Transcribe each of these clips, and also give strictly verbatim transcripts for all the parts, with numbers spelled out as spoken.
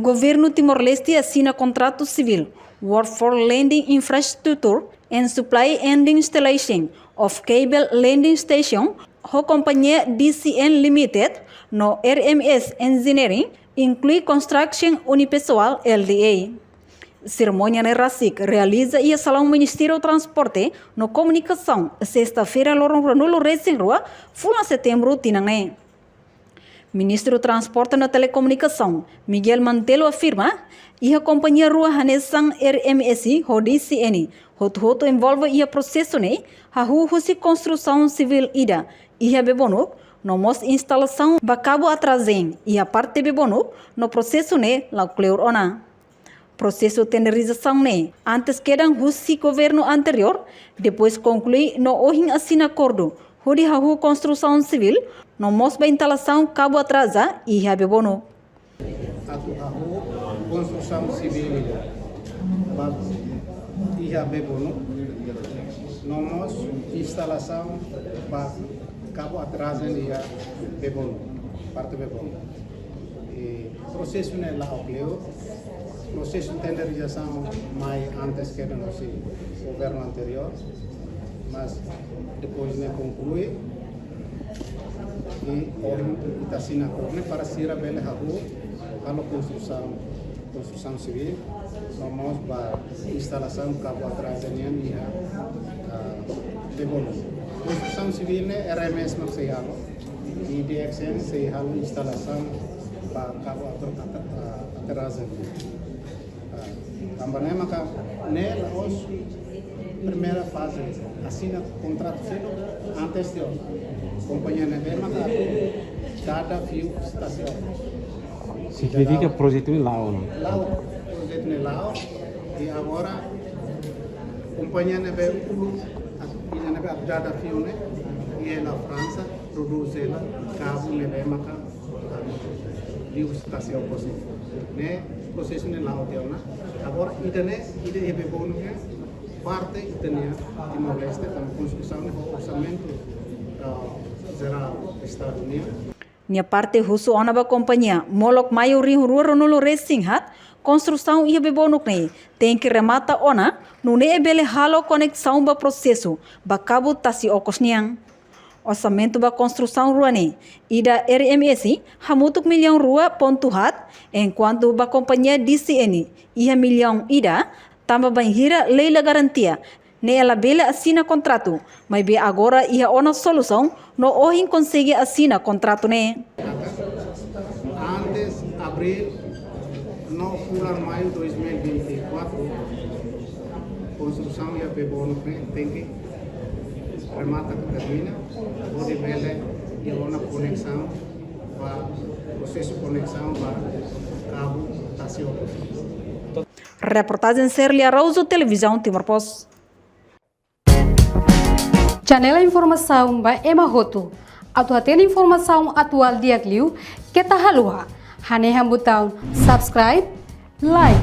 Governu Timor-Leste asina kontratu sivíl Work for Landing Infrastructure and Supply and Installation of Cable Landing Station ho kompañia D C N Limited no R M S Engineering, inklui Construction Unipessoal L T A. Serimónia ne'e rasik realiza iha salaun Ministériu Transporte no Komunikasaun, sesta-feira, loron ruanulu-resin-rua, fulan setembru tinan ne'e. Ministru Transporte no Telekomunikasaun, Miguel Mantelo, afirma, iha kompañia rua hanesan R M S ho D C N, hotu-hotu envolve iha prosesu ne'e, hahú husi konstrusaun sivíl ida iha Bebonuk, no mós instalasaun ba kabu atrajen iha parte Bebonuk, no prosesu ne'e la'o kleur ona. Prosesu tenderizasaun ne'e antes kedan husi governu anteriór, depois konklui no ohin asina akordu hodi hahú konstrusaun sivíl, no mós ba instalasaun kabu atrajen iha Bebonuk. Atu hahú konstrusaun sivíl ba iha Bebonuk, no mós instalasaun ba kabu atrajen iha Bebonuk, parte Bebonuk. I prosesu ne'e la'o kleur, prosesu tenderizasaun mai antes kedan husi governu anteriór, mas depois ne'e konklui, i ohin ita asina akordu ne'e para sira bele hahú halo konstrusaun, konstrusaun sivíl, no mós ba instalasaun kabu atrajen nian iha, ah, Bebonuk. Konstrusaun sivíl ne'e R M S mak sei halo, i D X N sei halo instalasaun ba kabu atra-, atra-, ah, atrajen. Ah, tanba ne'e maka ne'e la'ós primeira faze asina kontratu seluk, anteriór. Kompañia ne'ebé maka dada fiu estasaun. Signifika projetu ne'e la'o, no? La'o, projetu ne'e la'o. I agora, kompañia ne'ebé uluk, ida ne'ebé dada fiu ne'e, iha Fransa, produz hela kabu ne'ebé maka liu estasaun posi. Ne'e prosesu ne'e la'o tiha ona. Agora, ida ne'e, ida iha Bebonuk ne'e, parte ita-nia Timor-Leste, tanba konstrusaun ne'e ho orsamentu, ah, jerál Estadu nian. Nia parte husu ona ba kompañia molok Maiu rihun rua ruanulu-resin-haat, konstrusaun iha Bebonuk ne'e tenke remata ona, nune'e bele halo koneksaun ba prosesu ba kabu tasi okos nian. Orsamentu ba konstrusaun rua ne'e, ida R M S hamutuk millaun rua pontu haat, enkuantu ba kompañia D C N iha millaun ida, tanba bainhira lei la garantia, ne'e labele asina kontratu, maibé agora iha ona solusaun no ohin konsege asina kontratu ne'e. Antes abríl, no fulan Maiu dois mil e vinte e quatro, konstrusaun iha Bebonuk ne'e tenke remata ka termina, hodi bele iha ona koneksaun ba, prosesu koneksaun ba kabu tasi okos. Reportajen Serli Araújo, Televizaun Timor Post. Janela informasaun ba ema hotu. Atu hatene informasaun atuál di'ak liu, keta haluha hanehan butaun subscribe, like,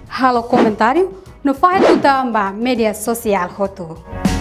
halo komentáriu, no fahe tutan ba média sosiál hotu.